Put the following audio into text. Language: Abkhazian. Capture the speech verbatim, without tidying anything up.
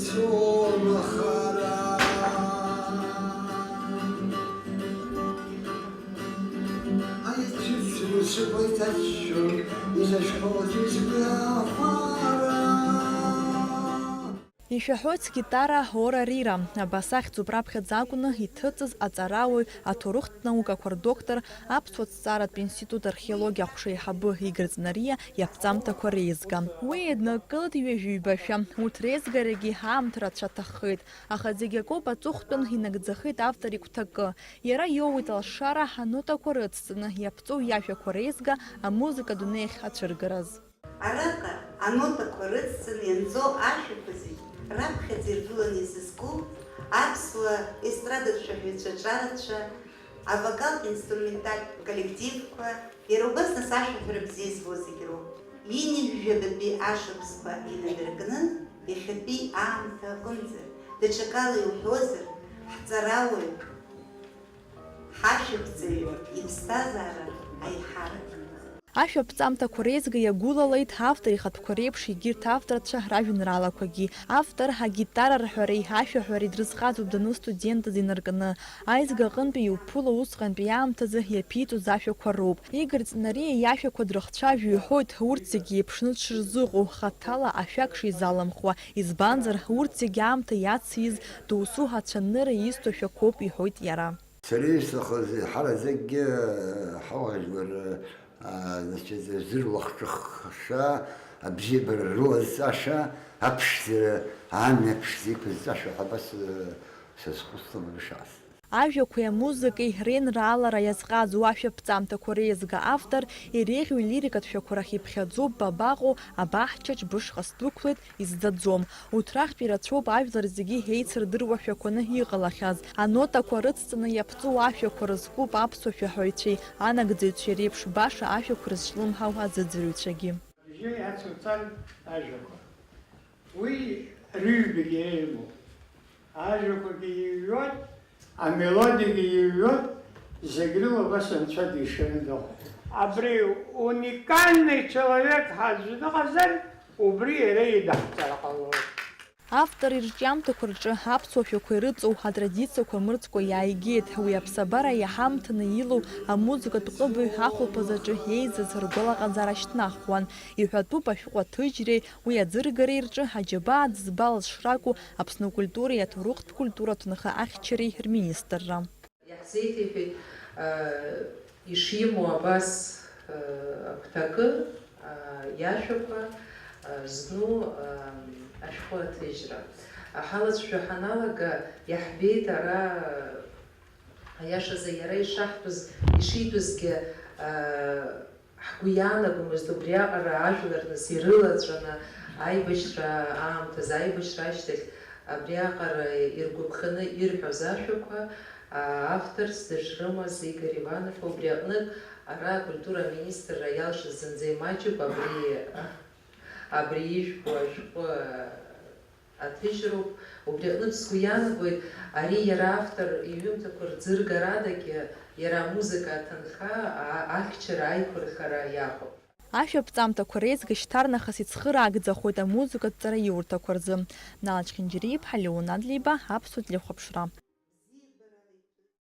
Сумахара. Аицәыцәгьа сыгәа иҭаччон, изашәҳәозеи сгәы ахәара? Ишәаҳәоит сгитара Ора Рира. Абас ахьӡуп раԥхьаӡа акәны иҭыҵыз аҵарауаҩ, аҭоурыхтә наукақәа рдоктор, Аԥсуа ҭҵааратә институт археологиа аҟәша аиҳабы Игорь Ҵнариа иаԥҵамҭақәа реизга. Уи еиднакылеит ҩажәи ҩбашәа. Урҭ реизгарагьы ҳаамҭа рацәа аҭаххеит, аха зегь акоуп, аҵыхәтәан инагӡахеит автор игәҭакы. Иара иоуеит алшара анотақәа рыцҵаны иаԥҵоу иажәақәа реизга, амузыка адунеихь ацәыргараз. Араҟа анотақәа рыцҵаны ианҵоу ашәақәа зегь раԥхьаӡа иргыланы изызку аԥсуа естрадатә шәаҳәаҩцәа ҿарацәа, авокалтә-инструментальтә коллективқәа, иара убас нас ашәаҳәара бзиа збо зегь роуп. Ҩынҩажәи жәабатәи ашықәсқәа инадыркны, иахьатәи аамҭа аҟынӡа, даҽакала иуҳәозар, ҳҵарауаҩ, ҳашәаԥҵаҩ иԥсҭазаара аиҳарак. Ашәаԥҵамҭақәа реизга иагәылалеит автор ихатәқәа реиԥш егьырҭ авторцәа ражәеинраалақәагьы. Автор агитара рҳәареи ашәаҳәареи дрызхаҵоуп даныз студентыз инаркны. Аизга аҟынтәи иуԥыло усҟантәи аамҭазы иаԥиҵоз ашәақәа роуп. Игорь Ҵнариа иашәақәа дрыхцәажәо иҳәоит, урҭ зегьы еиԥшны дшырзыҟоу, хаҭала ашәак шизаламхуа, избанзар, урҭ зегьы аамҭа иациз, досу ацәанырра изҭо шәақәоуп, иҳәоит иара. Сара исҭахыз ҳара зегьы ҳауаажәлар, а, значит, зырлахҿыхша, абзиабара рылазҵаша, аԥшӡара, амҩа ԥшӡа иқәызҵаша ҳәа абас, э, сазхәыцлап абжьас. Ажәақәеи амузыкеи реинраалара иазҟазоу ашәаԥҵамҭақәа реизга автор иреиӷьу илирикатә шәақәа рахь иԥхьаӡоуп, бабаҟоу, абаҳчаҿ бышҟа сдәықәлеит, изӡаӡом. Урҭ рахьтә ирацәоуп ажәлар зегьы еицырдыруа шәақәаны иҟалахьаз. Анотақәа рыцҵаны иаԥҵоу ашәақәа рызкуп аԥсуа шәаҳәаҩцәеи анагӡаҩцәеи реиԥш баша ашәақәа рызҿлымҳау азыӡырҩцәагьы. Абжьы иацуҵан ажәақәа. Уи рыҩбагьы еилоуп. Ажәақәагьы иҩуеит, амелодиагьы иҩуеит, зегь рыла убас Анцәа дишаны дыҟоуп. Абри уникальный человек ҳаӡә дыҟазар, убри иара идаҳҵар ҟалоит. Автор ирҿиамҭақәа рҿы аԥсуа шәақәа ирыҵоу атрадициақәа мырҵкәа иааигеит. Уи аԥсабара иаҳамҭаны илоу амузыкатә ҟыбаҩ ахәылԥаз аҿы еизаз ргәалаҟазаара шьҭнахуан. Иҳәатәуп ашәҟәы аҭыжьреи уи аӡыргареи рҿы аџьабаа ӡызбала зшракәу Аԥсны акультуреи аҭоурыхтә культура аҭынха ахьчареи рминистрра. Иаҳзеиҭеиҳәеит, ишимоу абас, агәҭакы, иашәақәа, зну, ашәҟәы аҭыжьра. Ҳалацәажәо ҳаналага, иаҳбеит ара, аиашазы, иара ишаҳтәыз, ишитәызгьы, ҳгәы иаанагомызт убриаҟара ажәлар нас ирылаҵәаны аибашьра аамҭазы, аибашьра ашьҭахь абриаҟара иргәаԥханы ирҳәоз ашәақәа, а, авторс дышрымаз Игорь Иванов. Убри аҟнытә ара акультура аминистрра иалшаз зынӡа имаҷуп абри, абри ижәбо ашәҟәы аҭыжьроуп. Убри аҟнытә сгәы иаанагоит, ари иара автор иҩымҭақәа рӡыргарадагьы, иара амузыка аҭынха, а-, ахьчара аиқәырхара иахәап. Ашәаԥҵамҭақәа реизга шьҭарнахыс ицхыраагӡахоит амузыкатә ҵараиурҭақәа рзы. Нала Чхинџьариа-иԥҳа, Леон Адлеиба, Аԥсуа телехәаԥшра.